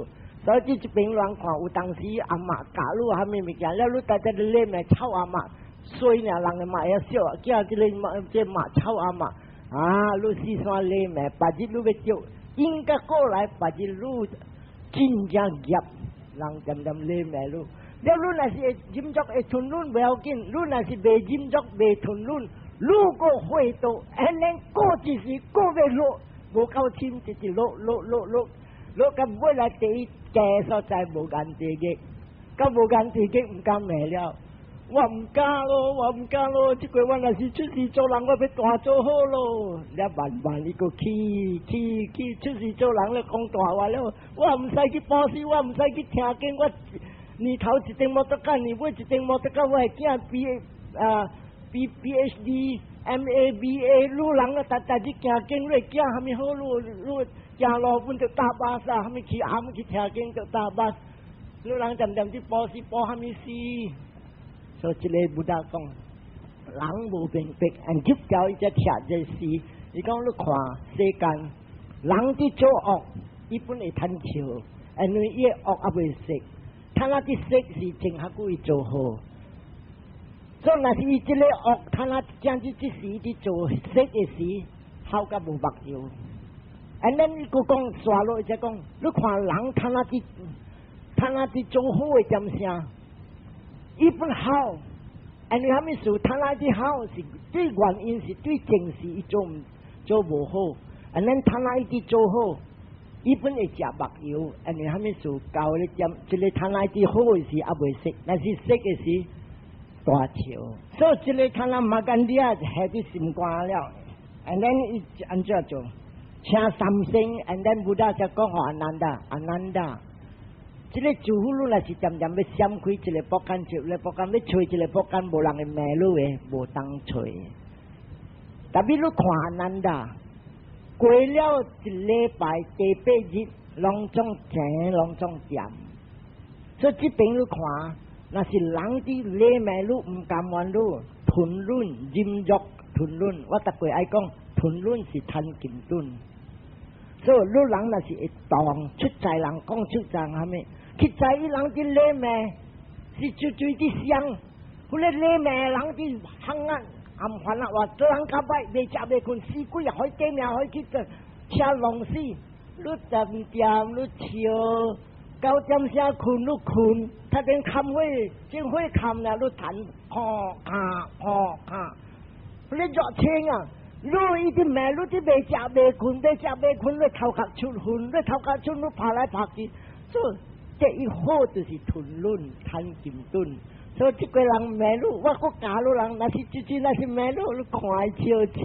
所以這邊人看有當時阿嬤教你蝦米物件，了你逐日咧禮罵臭阿嬤，衰爾人的嘛會曉笑，叫這个罵這罵臭阿嬤，啊，你四山禮罵，別日你欲著，應該過來，別日你真正業，人漸漸禮罵你。了你若是會忍辱會吞忍袂要緊，你若是袂忍辱袂吞忍。如果會到，按呢過一時過欲落，無夠深，直直落落落落落到尾來第一低所在無間地獄，到無間地獄毋敢罵了。我毋敢咯，我毋敢咯。這回我若是出世做人，我欲大做好咯。了慢慢伊閣去去去出世做人咧，講大話了。我毋使去布施，我毋使去聽經，我年頭一頂摩托卡，年尾一頂摩托卡，我的囝畢業啊。B P H D M A B A，你人啊，逐逐日行經，你會驚蝦米好？你你行路本就搭巴士，蝦米去暗去聽經就搭巴士。你人漸漸去布施布蝦米施？所以這个 Buddha 講，人無明白，按這條伊才聽這詩。伊講你看世間，人佇做惡，伊本會趁笑，因為伊的惡猶未熟，趁仔佇熟時，前較久伊做好。所以若是伊這个惡，他若正這這時佇做熟的時，好甲無目睭。And then 伊閣講煞落，伊才講，你看人他若佇，他若佇做好的點聲，伊本好，因為蝦米事？他若佇好是對原因是對前世伊做毋做無好，And then 他若伊佇做好，伊本會食目油，因為蝦米事？到咧點，這个他若佇好的時猶未熟，若是熟的時。大笑，所以這个看咱馬干地亞下佇心肝了，and then 伊按怎做？請三牲，and then Buddha 才講予阿難達，阿難達，這個師父你若是恬恬欲閃開一个木間，一个木間欲揣一个木間，無人會罵你的，無當揣。Tapi 你看阿難達，過了一禮拜，第八日，攏總靜，攏總恬。所以這邊你看，若是人佇禮罵你，毋甘願你，吞忍忍辱吞忍，我逐過愛講，吞忍是吞金盾。所以你人若是會當出在人講出在啥物，實在伊人佇禮罵，是就對佇想，彼个禮罵人佇行啊暗煩啊，話做人較歹，袂食袂睏，死鬼啊，可以短命，可以去車弄死，你恬恬你笑。九點聲睏，你睏，他頂冚火，正火冚了，你彈，吼卡吼卡，你熱清啊！你一直罵，你佇袂食袂睏，袂食袂睏，你頭殼出汗，你頭殼出，你拍來拍去，所以這一好就是吞忍吞金盾。所以這個人罵你，我閣教你人，若是這這若是罵你，你看伊笑笑，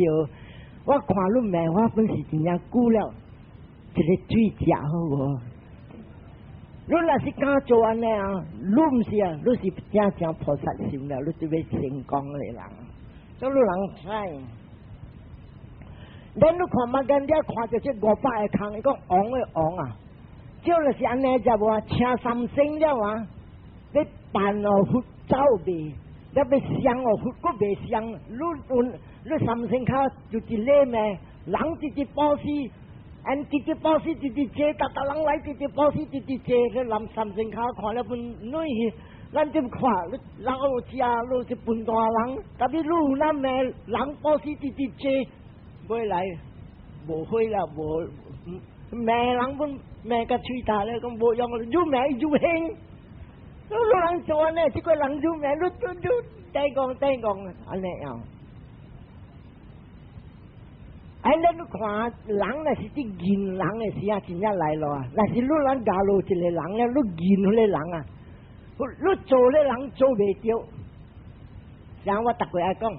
我看你罵我本是真正久了，一个水食好無？你若是敢做按呢啊？你毋是啊？你是正正菩薩心了，你就欲成功的人。所以你人知。咱你看馬間了，看著這500个空，伊講王的王啊，就是按呢只無啊，請三牲了啊，欲辦哦佛走袂，你欲相哦佛閣袂相，你你三牲跤就一禮罵，人直直布施。按直直布施，直直借，逐逐人來直直布施，直直借，去南三牲跤看了本女去，咱這看，你老食，你是笨大人，tapi 你有那罵人布施直直借，尾來無悔啦，無罵人本罵甲喙焦咧，講無用，愈罵愈興。你人做按呢，這個人愈罵愈愈愈頂講頂講按呢樣。哎，你看人若是佇認人的時啊，真正來咯啊！若是你人加入一個人咧，你認彼個人啊，你做咧人做袂著。像我逐過愛講，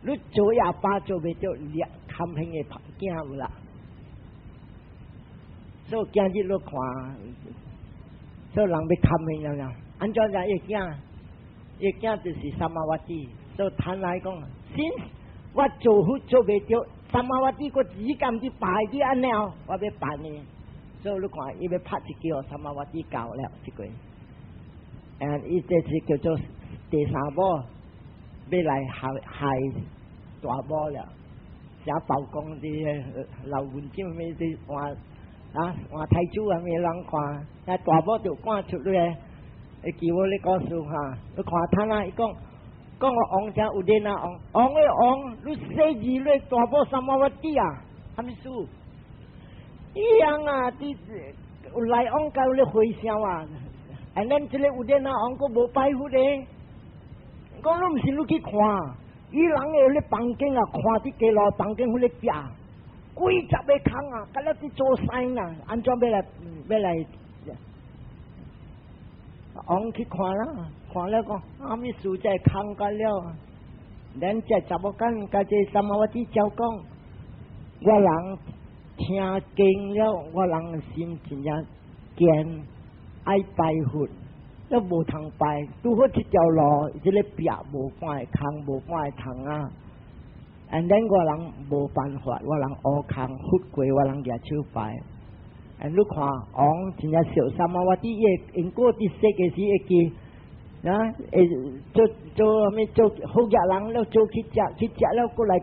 你做阿爸做袂著，你堪興的囝有啦。所以今日你看，所以人欲堪興了啦。按怎樣伊囝？伊囝就是三摩瓦蒂。所以坦來講，since 我做佛做袂著。三摩瓦蒂個只敢佇擺佇按呢，我欲辦呢，所以你看，伊欲拍一叫三摩瓦蒂到了這個，伊這是叫做第三某，欲來害害大某了，寫包公佇老文章咩佇換啊換太子啊咩人看，那大某就趕出來，會記我咧故事哈，你看他啊，伊講。講我王者有練啊王，王的王，你細字你大某三摩瓦蒂啊，啥物事？一樣啊，佇有來往佮咧回想啊，啊，咱這個有練啊王閣無拜佛咧，講你毋是你去看，伊人的咧房間啊，看佇街路房間彼咧壁，幾十个空啊，敢若佇做 sign 啊，按怎欲來欲來？王去看啦，看了講，啥物事這空甲了？咱這查某囝佮這三摩瓦蒂照講，我人聽經了，我人心真正堅，愛拜佛，都無通拜，拄好這條路，這个壁無半个空，無半个窗啊。And then 我人無辦法，我人烏空佛過，我人舉手拜。And 你看王真正小三摩瓦蒂，伊因果佇世的時會記啊，會做做啥物做好額人了，做去食去食了，閣來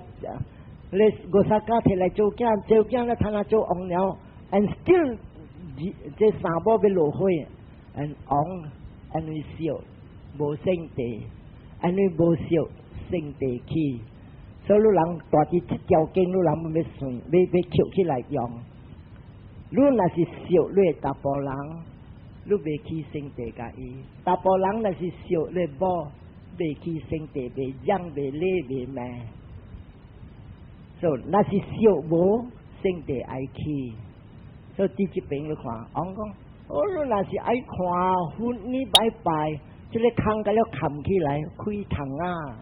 咧五沙家摕來做囝，做囝了，通啊做王了，and still 這三某欲落火，and 王因為燒無聖地，因為無燒聖地去，所以你人蹛佇這條經，你人欲算，欲欲抾起來用。你若是燒你的查埔人，你袂去聖地共伊；查埔人若是燒你某，袂去聖地，袂養，袂禮，袂罵。所以若是燒無聖地愛去。所以佇這邊你看，王講，哦，你若是愛看佛你拜拜，這个空共了冚起來開窗啊。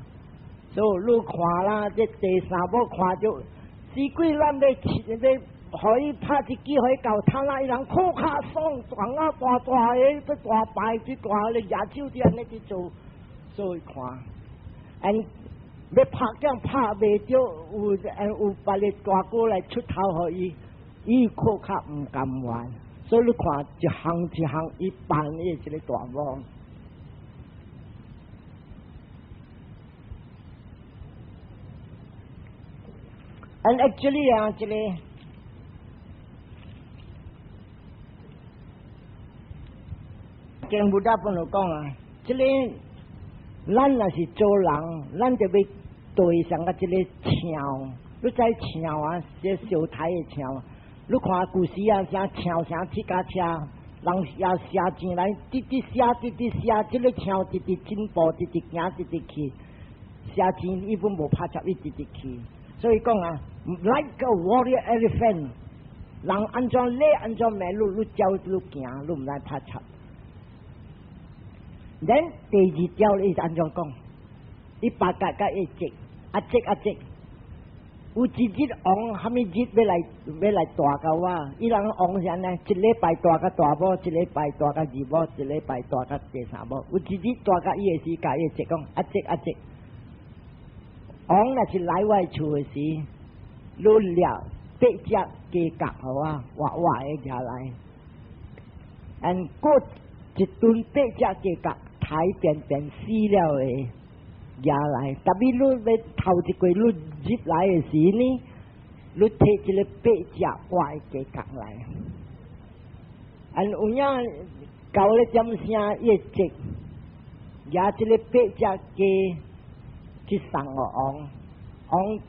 所以你看啦，這第三某看著。是鬼咱欲欲予伊拍一支，予伊𠢕攤啦，伊人哭較爽，大啊大大个，大排這大咧舉手佇按呢佇做，所以看，and 欲拍攕拍袂著，有有別个大哥來出頭予伊，伊哭較毋甘願，所以你看一項一項，伊辦伊這个大某。And actually 啊，這个經 Buddha 本有講啊，這个咱若是做人，咱就欲對上個這个象，你知象啊，這相刣的象，你看舊時啊，啥象啥鐵甲車，人也寫錢來，直直寫，直直寫，這个象直直進步，直直行，直直去，寫錢伊本無拍插，伊直直去。所以講啊，like a warrior elephant，人按怎咧，按怎馬路，你照你行，你毋來拍插。Then 第二條伊按怎講？伊八格佮伊節，阿節阿節，有一日王，蝦米日欲來欲來大共我？伊人王是按呢，一禮拜帶共大某，一禮拜帶共二某，一禮拜帶共第三某。有一日帶共伊的時，共伊節講阿節阿節。王若是來我厝的時，你掠八隻雞角予我，活活的掠來。and 過一頓八隻雞角，刣便便死了的掠來。特別你欲頭一過你入來的時呢，你提一個八隻活的雞角來。and 有影9點聲，伊會掠這个八隻雞去送予王，王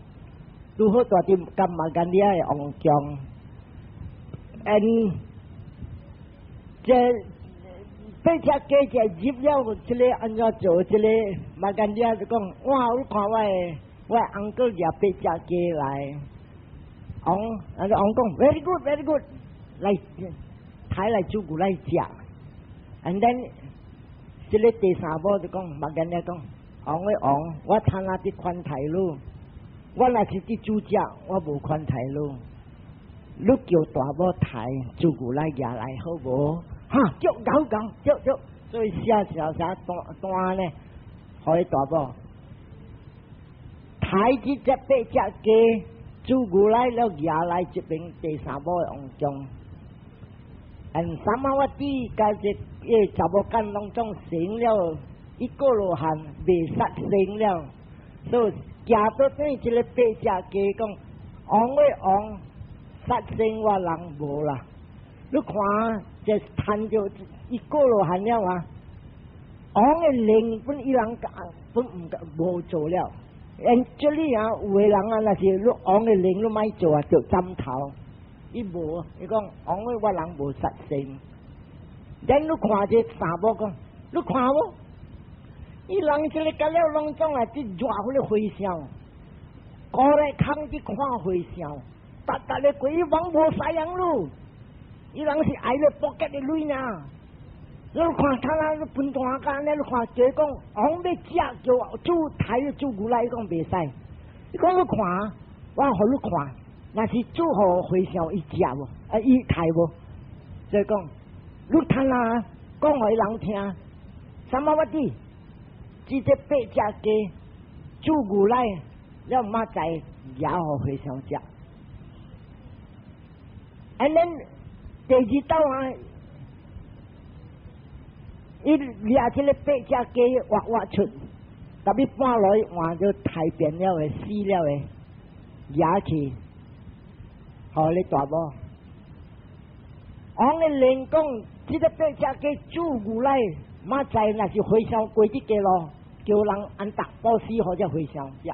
拄好蹛佇佮瑪干利亞的王宮，and 這八隻雞就入了，這个按怎做？這个瑪干利亞就講：哇！你看我的，我的翁哥掠八隻雞來，王啊王講：very good，very good，來刣來煮牛來食。and then 這个第三某就講，瑪干利亞講：王的王，我通啊佇款待你，我若是佇煮食，我無款待你。你叫大某刣煮牛來掠來好無？哈，叫𠢕𠢕叫叫，所以寫寫寫單單呢，予彼大某刣這隻八隻雞，煮牛來了掠來這邊第三某的王宮。嗯，三馬我弟佮這個查某囡攏總成了。一個羅漢未殺生了，所以行到等這个八隻雞講，王的王殺生我人無啦。你看這趁著一個羅漢了啊，王的靈本伊人本毋無做了。因這裡啊，有的人啊，若是你王的靈你莫做啊，就斬頭。伊無，伊講王的我人無殺生。咱你看這查某講，你看無？伊人這个甲了攏總啊，佇熱彼个和尚，過來空佇看和尚，逐逐咧過伊往無使用咯。伊人是愛咧博結的鐳爾。你看他那分大間咧，你看就講王欲食叫煮刣煮牛來，伊講袂使。伊講你看，我予你看，若是煮予和尚伊食無？啊，伊刣無？所以講，你聽啊，講予人聽，什麼我滴？這隻八隻雞煮牛奶，了明仔載也予和尚食。And then 第二道啊，伊掠這个八隻雞活活出，特別半落換做刣變了的死了的，掠去，予你大某。王的靈講，這个八隻雞煮牛奶，明仔載若是和尚過這個路，叫人按達布施予這和尚食。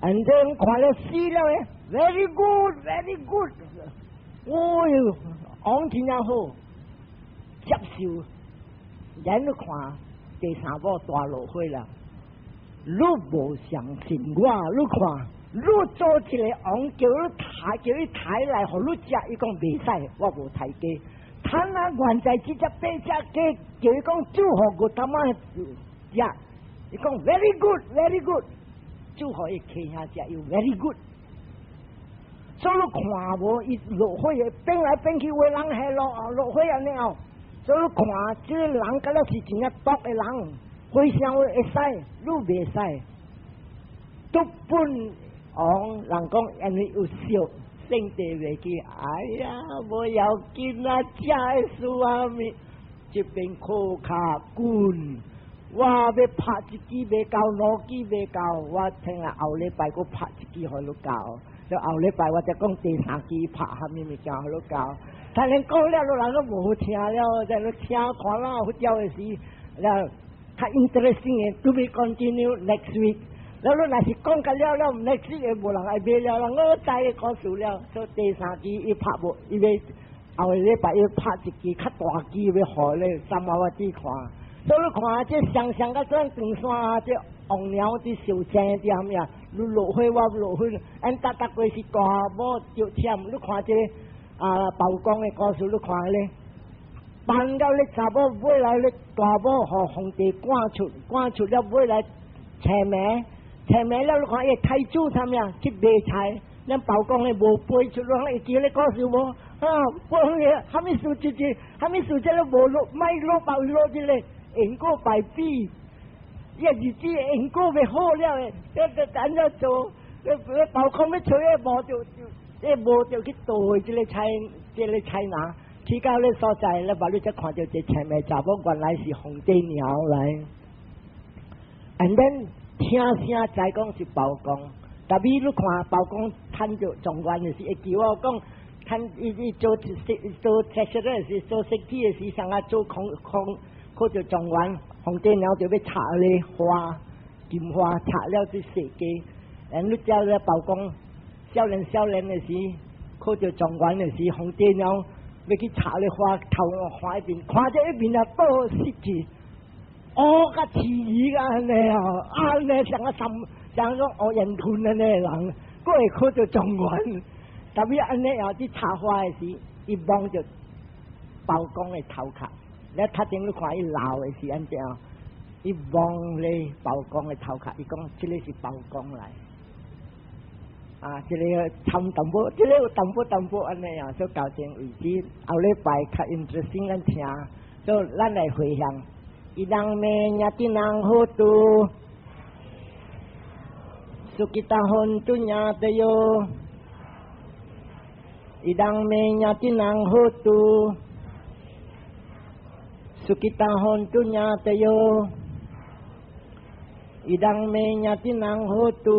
And then 看了死了的，very good，very good。哦喲，王真正好，接受。然你看第三某大落火了，你無相信我，你看，你做一個王，叫你刣，叫伊刣來，予你食，伊講袂使，我無刣雞。他那原在這隻八隻雞，叫伊講煮予我他媽食，伊講 very good，very good，煮予伊客兄食又 very good。所以你看無，伊落火會變來變去，有的人係落落火按呢哦。所以你看，這個人敢若是真正毒的人，非常會使，你袂使。都本王人講，因為有燒，聖地袂記。哎呀，無要緊啊，食的事啊物，這邊苦較滾。我欲拍一支袂夠，兩支袂夠，我聽下後禮拜閣拍一支予你教。就後禮拜我才講第三支拍蝦米物件予你教。但係講了，你人都無好聽了，在你聽看啦，佛教的事，了較 interesting 的，to be continue next week。了你若是講甲了了，next week 無人愛買了，人我知個故事了。所以第三支伊拍無，伊欲後個禮拜伊拍一支較大支，欲予你三媽我只看。所以你看這雙雙甲轉長山，這王鳥佇燒青佇蝦米啊？你落火我落火，按逐逐過是大某著忝。你看這個啊，包公的故事，你看咧，辦到咧查某尾來咧大某予皇帝趕出，趕出了尾來清明，清明了你看伊太子啥物啊去買菜，咱包公咧無飛出來，會記咧故事無？啊，包公咧蝦米事這這，蝦米事這個無落，莫落包落這個。因果敗比，伊日子因果欲好了的，這個按怎做？包公欲揣個無就就，這無就去盜這個菜，這個菜籃，去到咧所在，你把你才看著這前面查某原來是皇帝娘來。And then 聽聲知講是包公，特別你看包公趁著狀元的時，會記我講，趁伊伊做做設計的時，做設計的時，啥啊做空空。考著狀元，皇帝娘就欲插咧花，金花插了去設計。然後叫咧包公少年少年的時，考著狀元的時，皇帝娘欲去插咧花，頭看一邊，看著一邊啊，倒失去，哦，較遲疑按呢哦，按呢像個三像個烏煙吞按呢人，閣會考著狀元。特別按呢後佇插花的時，伊望著包公的頭殼。你頭前你看伊老的是按怎？伊望咧包公的頭殼，伊講這個是包公來。啊，這個參淡薄，這個有淡薄淡薄按呢啊，所以到這為止，後禮拜較 interesting 咱聽，所以咱來回向。伊噀me ñātinam hotu， sukhita hontu ñātayo。伊噀me ñātinam hotu， sukhita hontu ñātayo。伊噀me ñātinam hotu，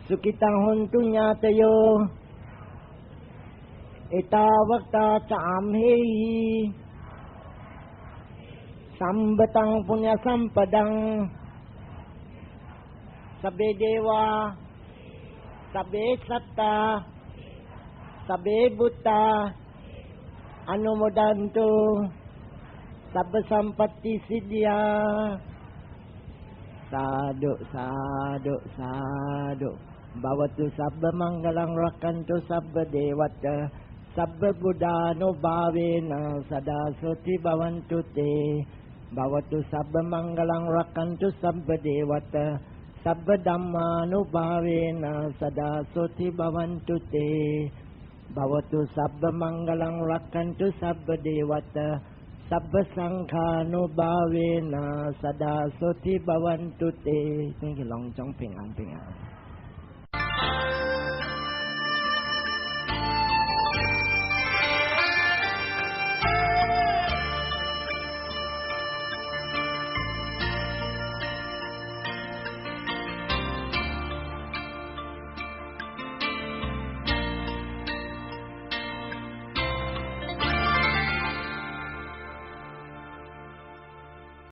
sukhita hontu ñātayo。Ettāvatā ca amhehi。Sambhataṃ puññasampadaṃ。Sabbe devā。Sabbe sattā。Sabbe bhūtā。Anumodantu。Sabba sampatti siddhiyā。Sādhu, sādhu, sādhu. Bhavatu sabba maṅgalaṃ rakkhantu sabba devatā. Sabba buddhānubhāvena sadā soti bhavantu te. Bhavatu sabba maṅgalaṃ rakkhantu sabba devatā. Sabba dhammānubhāvena sadā soti bhavantu te. Bhavatu sabba maṅgalaṃ rakkhantu sabba devatā. Sabba saṅkhānubhāvena sadā soti bhavantu te。恭喜攏總平安平安。